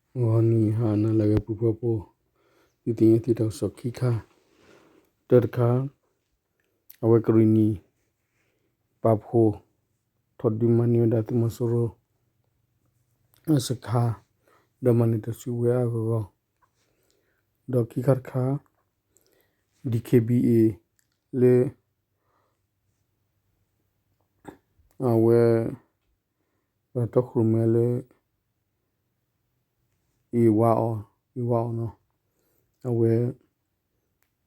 ဂီၤနံၤဟါနၤလၢအဂ့ၤ ပုၢ်ဖိဝဲၢ်ဖိ, ဒုးသ့ၣ်ညါသုတၢ်ကစီၣ်ခံခါ, တၢတခါ, အဝဲကရ့ၣ်နံၣ် ပာ်ဖှိၣ် ထီၣ်ဒုးမၤန့ၢ်ဝဲဒၣ်သုးမီၤစိရိၤ အစခါ, ဒီးမၤန့ၢ်တၢ်စုကဝဲၤအါအါဂီၢ်ဂီၢ်, ဒီးခံခါတခါ DKBA လၢ အဝဲ ပတီၢ်ဃုာ်မဲလၢ အ့ၣ်ဝါအီၤ, အ့ၣ်ဝါအီၤနီၤ, အဝဲ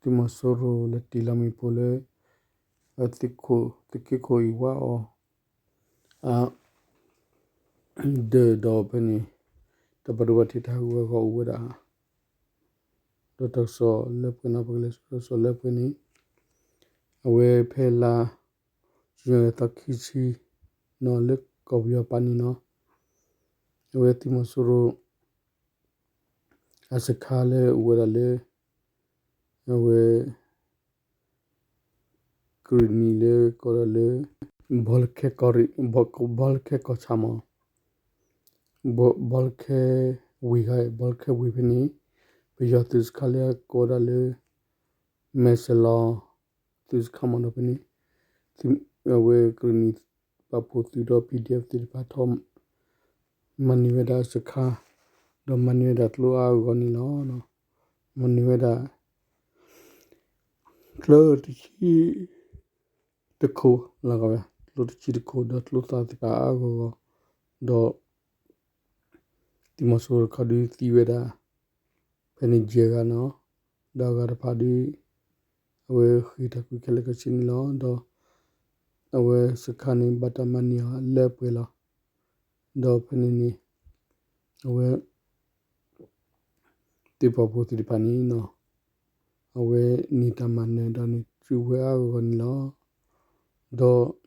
သုးမီၤစိရိၤလဲၤတ့ၢ်လီၤမ့ၣ်ပိၢ်လၢ သုးခိၣ် သုးက့ခိၣ်အ့ၣ်ဝါအီၤ အ ဒၢးဒီးဖဲန့ၣ် တၢ်ဘၣ်ဒိဘၣ်ထံးတၢ်ဟးဂူာ်ဟးဂီၤအိၣ်ဝဲဒၣ် ဒီးတၢ်ကစီၣ်လၢပှဲၤန့ၣ် ပကလဲၤဆူတၢ်ကစီၣ်လၢပှဲၤန့ၣ် အဝဲဖဲလါ ယူၤလံ သီခံဆံနီၤ လၢကီၢ်ပယီၤပၤန့ၣ်နီၤ, အဝဲသုးမီၤစိရိၤ အစခါလၢအိၣ်ဝဲဒၣ်လၢ အဝဲ ကရ့ၣ်နံၣ်လၢကိးဒၣ်လၢ ဘီလၢခဲကီၢ်ရ့ၣ် ဘီလၢခဲကီၢ်ဆၣ်မး ဘီလၢခဲဝ့ၢ်ဂၤ ဘီလၢခဲဝ့ၢ်ဖဲန့ၣ် ပယီၤသုးစခါလၢကိးဒၣ်လၢ မဲၢ်စလီ သုးစခါမးဒီးဖဲန့ၣ် အဝဲကရ့ၣ်နံၣ်ပာ်ဖှိၣ်သုးဒီး PDF သ့ၣ်တဖၣ်ထီၣ် မၤန့ၢ်ဝဲဒၣ်စခါ ဒီးမၤန့ၢ်ဝဲဒၣ်ကျိအါအါဂီၢ်ဂီၢ်န့ၣ်လီၤ. မၤန့ၢ်ဝဲဒၣ် ကျိတဆံတခိၣ်လီၤ, ကျိတဆံတခိၣ် ဒီးကျိသၣ်သ့ၣ်တဖၣ်အါအါဂီၢ်ဂီၢ်, ဒီး သုးမီၤစိရိၤတခီဒုးသံဝဲဒၣ် ဖဲန့ၣ်ယဲၢ်ဂၤနီၤ, ဒီးအဂၤတဖၣ်ဒုး အဝဲဃ့ၢ်တၢ်ကွံာ်ခဲလၢာ်ခဲဆ့န့ၣ်လီၤ. ဒီး အဝဲစခါန့ၣ် ဘၣ်တၢ်မၤန့ၢ်အီၤလၢပှဲၤလီၤ. ဒီးဖဲန့ၣ်န့ၣ် အဝဲ သုးပာ်ဖှိၣ်သ့ၣ်တဖၣ်န့ၣ်နီၤ, အဝဲန့ၢ်တၢ်မၤနၢၤဒီးန့ၢ်စုကဝဲၤအါအါဂီၢ်ဂီၢ်န့ၣ်လီၤ. ဒီး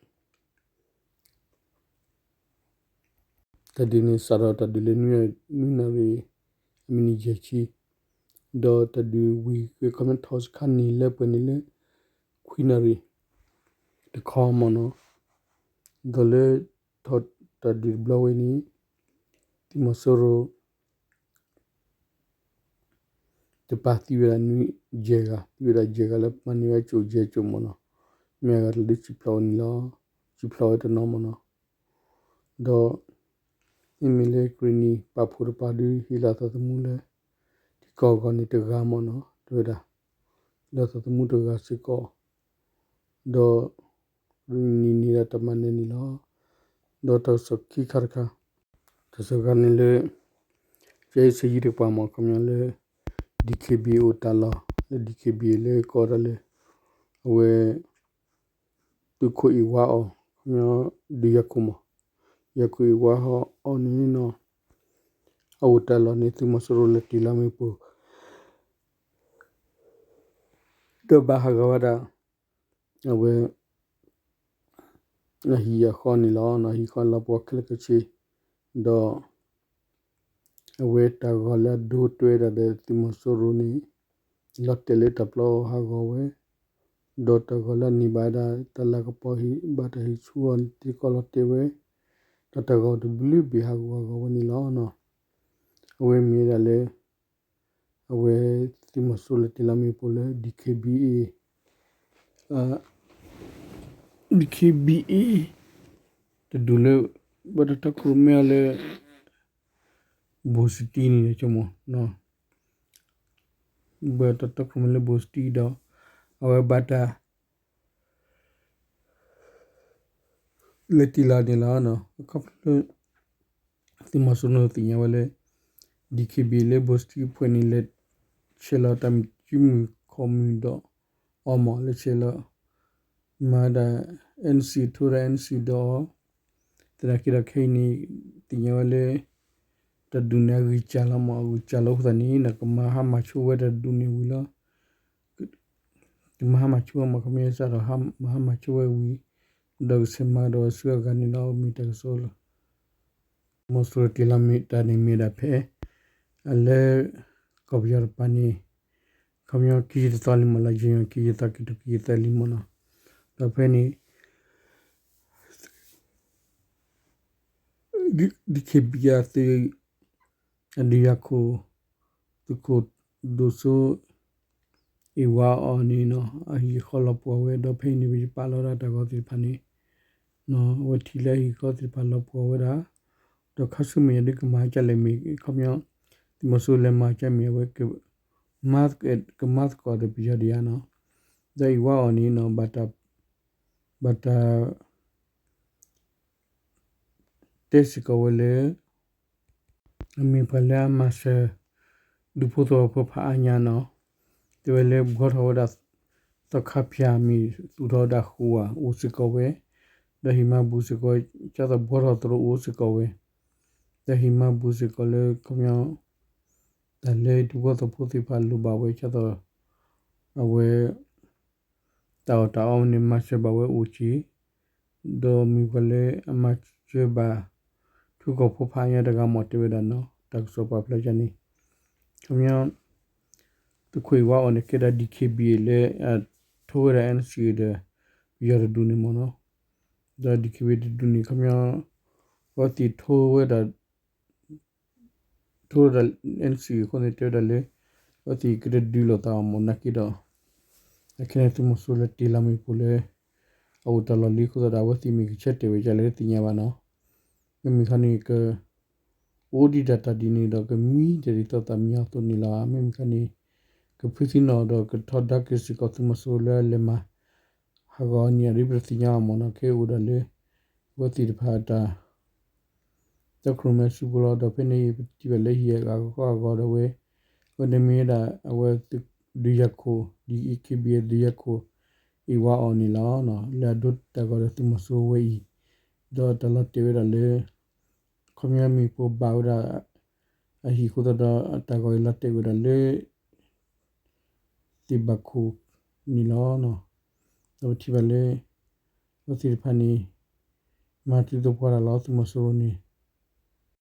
တၢ်ဒုးန့ၣ်စးထီၣ်တၢ်ဒုးလၢ နွံနၣ်ရံၣ် အမံးနံးယဲၢ်ဆံ, ဒီးတၢ်ဒုးဝံၤဂ့ၤခီဖျိထီၣ်စခါန့ၣ်လၢပှဲၤန့ၣ်လၢ ခွံနၣ်ရံၣ်တခီမးနီၤ, ဒီးလၢ ထီၣ်တၢ်ဒုးတဘျီဝဲန့ၣ် သုးမီၤစိရိၤ တပၤသံဝဲဒၣ်နွံ ယဲၢ်ဂၤ, သံဝဲဒၣ်ယဲၢ်ဂၤလၢမၤန့ၢ်ဝဲကၠိယဲၢ်ကၠိမးနီၤ, မ့ၢ်အဂၤတလၢစံၣ်ဖျိးဝဲန့ၣ်လီၤ, စံၣ်ဖျိးဝဲတနီၤမးနီၤ, ဒီး မ့မ့ၢ်လၢကရ့ၣ်နံၣ်ပာ်ဖှိၣ်တပၤဒုး ဟ့ၣ်လီၤသးသမူလၢ ထံကီၢ်အဂီၢ်န့ၣ်တဂၤမးနီၤ, တဲဝဲဒၣ် လၢသးသမူတဂၤစ့ၢ်ကီး, ဒီး ကရ့ၣ်နံၣ်န့ၢ်ဒၣ်တၢ်မၤနၢၤန့ၣ်လီၤ. ဒီးတၢ်ကစီၣ်ခံခါတခါ, တၢ်ကစီၣ်ခါန့ၣ်လၢ ကၠဲအ့ၣ်စယံတကပၤမး ခီပညီလၢ DKBA အိၣ်တၢ်လီၢ် လၢ DKBA လၢကိးဒၣ်လၢ အဝဲ သုးခိၣ်အ့ၣ်ဝါအီၤ ခီပညီ ဒုးယၤခိၣ်မး, ယၤခိၣ်အ့ၣ်ဝါအီၤန့ၣ်နီၤ, အအိၣ်တၢ်လီၢ်န့ၣ် သုးမီၤစိရိၤလဲၤတ့ၢ်လီၤမ့ၣ်ပိၢ် ဒီးဘၣ်ဟးဂီၤဝဲဒၣ် အဝဲ အဟံၣ်အဃီန့ၣ်လီၤ. ဟံၣ်ဃီလီၤပှီၢ်ခဲလၢာ်ခဲဆ့, ဒီး အဝဲတၢ်ဂီၤလၢအဒိတွဲဒၣ်ဒီးသုးမီၤစိရိၤန့ၣ် လီၤတဲာ်လၢတၢ်ပျီအီၤဟးဂီၤဝဲ, ဒီးတၢ်ဂီၤလၢအန့ၢ်ဘၣ်ဒၣ် တၢ်လၤကပီၤဟံၣ် ဘၣ်တၢ်ဟံၣ်ဆူအီၤန့ၣ်သ့ၣ်ကီးလီၤတဲာ်ဝဲ, ဒီးတၢ်ဂီၤတဘျုးဘ့ၣ်ဟးဂီၤဟးဂီၤဝဲန့ၣ်လီၤ. အဝဲမ့ၢ်ဝဲဒၣ်လၢ အဝဲသုးမီၤစိရိၤလဲၤတ့ၢ်လီၤမ့ၣ်ပိၢ်လၢ DKBA, DKBA တဒူၣ်လၢ ဘၣ်တၢ်တီခိၣ်ရိၣ်မဲအီၤလၢ ဘိၣ်စတံန့ၣ် ဘၣ်တၢ်တီခိၣ်ရိၣ်မဲလၢဘိၣ်စတံဒီး အဝဲဘၣ်တၢ် လဲၤတ့ၢ်လီၤန့ၣ်လီၤ. အခီပညီလၢ သုးမီၤစိရိၤန့ၣ်သ့ၣ်ညါဝဲလၢ DKBA လၢဘိၣ်စတံအဖုန့ၣ် လဲၤဆဲးလီၤတၢ်မ့ၢ်စုမုၢ်ခီၣ်မုၢ်ဒီးအီၤမး လဲၤဆဲးလီၤ မၤဒၣ် NCA ထိဒီး NCA ဒီးအီၤ, သနာ်က့ဒီးခဲအံၤန့ၣ် သ့ၣ်ညါဝဲလၢ တၢ်ဒုးန့ၣ်အဂံၢ်စၢ်လီၤမး, အဂံၢ်စၢ်လီၤအဃိသတးန့ၣ် နကမၤဟါမၢ်ဆိဝဲတၢ်ဒုးန့ၣ်ဝံၤလီၤ. တမၤဟါမၢ်ဆိဝဲမး ခီပညီစးထီၣ်မၤဟါမၢ်ဆိဝဲဝံၤ ဒီးကဆဲးမၤကဒီးဆူအဂၤန့ၣ်လီၤ. မ့ၢ်တၢ်ကစီၣ်လီၤ. သုးမီၤစိရိၤတ့ၢ်လီၤမ့ၢ်တၢ်န့ၣ်မ့ၢ်ဒၣ်ဖဲ အလၢ ကီၢ်ပယီၤတပၤန့ၣ် ခီပညီခံဆံတသီလံမး လါယနူၤအါရံၤ ခံဆံတသီ ခံကထိခံဆံသၢလံမးနီၤ. ဒီးဖဲန့ၣ် DKBA အသုး အဒုးယၤခိၣ် သုးခိၣ်ဒိၣ်စိ အ့ၣ်ဝါအီၤန့ၣ်နီၤ အဟံၣ်အဃီလီၤပှီၢ်ဝဲ ဒီးဖဲအံၤန့ၣ် ပယပာ်လီၤဒၣ်တၢ်ဂီၤသ့ၣ်တဖၣ်န့ၣ် အဝဲထံၣ်လၢအဟံၣ်အဃီသ့ၣ်တဖၣ်လီၤပှီၢ်ဝဲဒၣ် ဒီးခါဆူမဲာ်ညါဒုးကမၤကလဲၣ်မ့ၢ် ခီပညီ သုးမီၤစိရိၤလဲၤမၤကလဲၣ်မ့ၢ် အဝဲ ကမၤသကိးဒီးပယီၤဒံးဧါနီၤ, ဒီးအ့ၣ်ဝါအီၤန့ၣ်နီၤ ဘၣ်တၢ် ဘၣ်တၢ် တဲစ့ၢ်ကီးဝဲလၢ အမ့ၢ်ပှၤလၢအမၤစၢၤ ဒူဖိသဝီဖိဖးအါညါနီၤ, တဲဝဲလၢဘှီထီၣ်ဝဲဒၣ် သီခါဖၠၣ်မ့ၢ်သူၣ်ထီၣ်ဝဲဒၣ်ဃိဧါ အိၣ်စ့ၢ်ကီးဝဲ, ဒီးဟံၣ်မၤဘူၣ်စ့ၢ်ကီး ကၢ်သိးဘှီထီၣ်သရိာ်အိၣ်စ့ၢ်ကီးဝဲ, ဒီးဟံၣ်မၤဘူၣ်စ့ၢ်ကီးလၢခီပညီ တၢ်လၢဒူဖိသဝီဖိသ့ၣ်တဖၣ်လိၣ်ဘၣ်ဝဲ ကၢ်သိး အဝဲ တၢ်အီၣ်တၢ်အီန့ၣ် မၤစၢၤဘၣ်ဝဲအိၣ်က့ၤ, ဒီးမ့ၢ်ပှၤလၢအမၤစၢၤဘၣ် ထံကီၢ်ဖိဖးအါညါတဂၤမ့ၢ်တဲဝဲဒၣ်နီၤ, တၢ်ကစီၣ်ပာ်ဖျါန့ၣ်, ခီပညီ သုးခိၣ်အ့ၣ်ဝါအီၤန့ၣ် ကဲဒၣ် DKBA လၢ ထိဝဲဒၣ် NCA ဒီး ပယီၤတဒူၣ်န့ၣ်မ့ၢ်နီၤ, ဒီး DKBA တဒူၣ်န့ၣ် ခီပညီ အဝဲသ့ၣ်ထိဝဲဒၣ် ထိဝဲဒၣ် NCA အဃိန့ၣ် တဲဝဲဒၣ်လၢ အဝဲသ့ၣ်ကတဒုးလိာ်သးအီၤမ့ၢ်နာ်က့ဒီး, အခဲန့ၣ်သုးမီၤစိရိၤလဲၤတ့ၢ်လီၤမ့ၣ်ပိၢ်လၢ အအိၣ်တၢ်လီၢ်လံအဃိသတးဒီး အဝဲသ့ၣ်မ့ၢ်ကဆၢတဲာ်ဝဲဒ်လဲၣ်တသ့ၣ်ညါဘၣ်နီၤ, မ့မ့ၢ်ခီန့ၣ် က အိၣ်ဒံးတၢ်တၢ်ဒ်န့ၣ်ဒီး ကမံတၢ်ဒ်သိးသးမံအီၤအသိးန့ၣ်လီၤ. မ့မ့ၢ်ခီန့ၣ် ကဖုသံနီၣ်ဒီးကထီဒါက့ၤစ့ၢ်ကီးသုးမီၤစိရိၤလၢအလဲၤမၤ ဟးဂီၤန့ၣ် အဒ်ပတသ့ၣ်ညါအီၤမ့ၢ်နီၤ, ကဲအိၣ်ဒၣ်လၢ အဝဲသ့ၣ်တဖၣ်အတၢ် တၢ်ခရူၣ်မဲာ်စုပူၤလီၤ. ဒီးဖဲန့ၣ် ပထံၣ်ဘၣ်လၢဟံၣ်အဂၤဃီအဂီၤဒီးဝဲ, အဝဲန့ၣ်မ့ၢ်ဝဲဒၣ်အဝဲ ဒုးယၤခိၣ် DKBA ဒုးယၤခိၣ် အ့ၣ်ဝါအီၤန့ၣ်လီၤ. လၢအဒိတၢ်ဂီၤဒီးသုးမီၤစိရိၤဝဲအံၤ, ဒီးတၢ်လီၤတဲာ်ဝဲဒၣ်လၢ ခီပညီမ့ၣ်ပိၢ်ဘၣ်ဝဲဒၣ် အဟံၣ်အဃိသတးဒီး တၢ်ဂီၤအံၤလီၤတဲာ်ဝဲဒၣ်လၢ သ့ၣ်ဘၣ်ခိၣ်န့ၣ်လီၤ. ဒီးပထံၣ်ဘၣ်လၢ အဝဲသ့ၣ်တဖၣ်န့ၣ် မၤတံၤသကိးတၢ်လီၤ သုးမီၤစိရိၤန့ၣ်,